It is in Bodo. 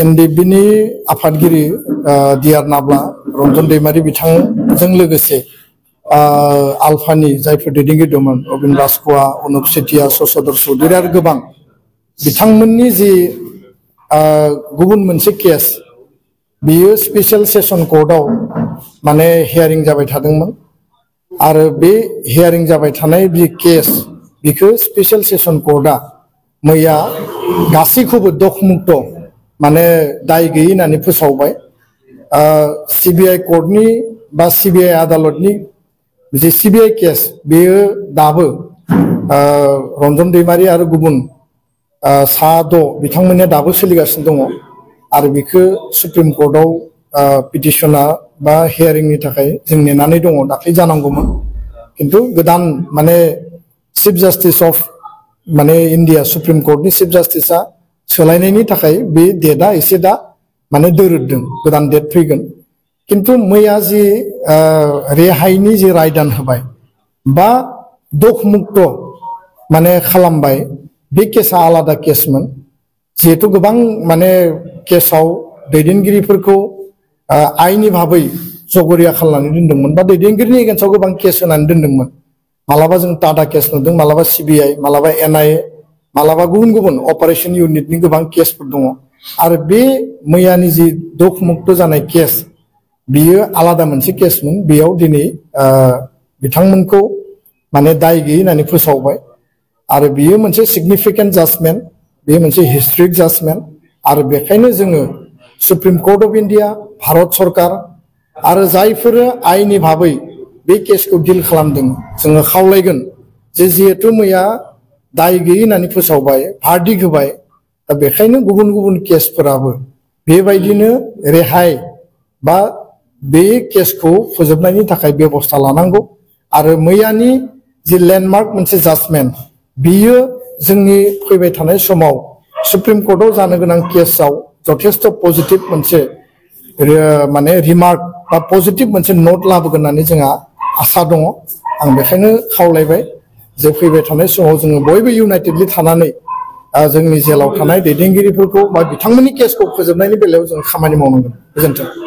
एनडिएफबि आफादगिरि डिआर नाब्ला रन्जन दैमारि बिथांजों लोगोसे आलफानि जायफोर दैदेनगिरि दंमोन अबिन राजख'वा अनुप सेतिया शशधर चौधुरी आरो गोबां बिथांमोननि जि गुबुन मोनसे केस बियो स्पेशल सेशन कर्टआव माने हियारिं जाबाय थादोंमोन आरो बे हियारिं जाबाय थानाय बि केस बिखौ स्पेशल सेशन कर्टआ मैया गासैखौबो दखमुक्त माने दाय गैयै होननानै फोसावबाय सिबिआइ कोर्टनि बा सिबिआइ आदालतनि जे सिबिआइ केस बेयो दाबो रन्जन दैमारि आरो गुबुन सा 6 बिथांमोननिया दाबो सोलिगासिनो दङ आरो बेखौ सुप्रिम कोर्टआव पिटिशना बा हियारिंनि थाखाय जों नेनानै दङ दाख्लै जानांगौमोन किन्तु गोदान माने चिफ जास्टिस अफ माने इंडिया सुप्रीम कोर्टनि चिफ जास्टिसा सोलायनायनि थाखाय बे डेटआ एसे दा माने दोरोददों गोदान डेट फैगोन किन्तु मैया जि रेहायनि जि रायदान होबाय बा दखमुक्त माने खालामबाय बे केसा आलादा केसमोन जिहेतु गोबां माने केसाव दैदेनगिरिफोरखौ आइनि भाबै जगरिया खालामनानै दोनदोंमोन बा दैदेनगिरिनि एगेन्स्टआव गोबां केस होनानै दोनदोंमोन मालाबा जों टाटा केस नुदों मालाबा सिबिआइ मालाबा एनआइए मालाबा गुबुन गुबुन अपारेशन इउनिटनि गोबां केसफोर दङ आरो बे मैयानि जि दखमुक्त जानाय केस बियो आलादा मोनसे केसमोन बेयाव दिनै बिथांमोनखौ माने दाय गैयै होननानै फोसावबाय आरो बियो मोनसे सिगनिफिकेन्ट जाजमेन्ट बेयो मोनसे हिस्ट्रिक जाजमेन्ट आरो बेखायनो जोङो supreme court of India Bharat सरकार आरो जायफोर आइनि भाबै बे केसखौ डिल खालामदों जोङो खावलायगोन जे जिहेतु मैया दाय गैयै होननानै फोसावबाय भार्डिक्ट होबाय दा बेखायनो गुबुन गुबुन केसफोराबो बेबायदिनो रेहाय बा बे केसखौ फोजोबनायनि थाखाय बेबस्था लानांगौ आरो मैयानि जि लेन्डमार्क मोनसे जाजमेन्ट बियो जोंनि फैबाय थानाय समाव सुप्रीम कोर्टआव जानो गोनां केसआव जथेस्थ पजिटिभ मोनसे माने रिमार्क बा पजिटिभ मोनसे नोट लाबोगोन होननानै जोंहा आसा दङ आं बेखायनो खावलायबाय जे फैबाय थानाय समाव जोङो बयबो इउनाइटेडलि थानानै जोंनि जेलाव थानाय दैदेनगिरिफोरखौ बा बिथांमोननि केसखौ फोजोबनायनि बेलायाव जों खामानि मावनांगोन गोजोन्थों।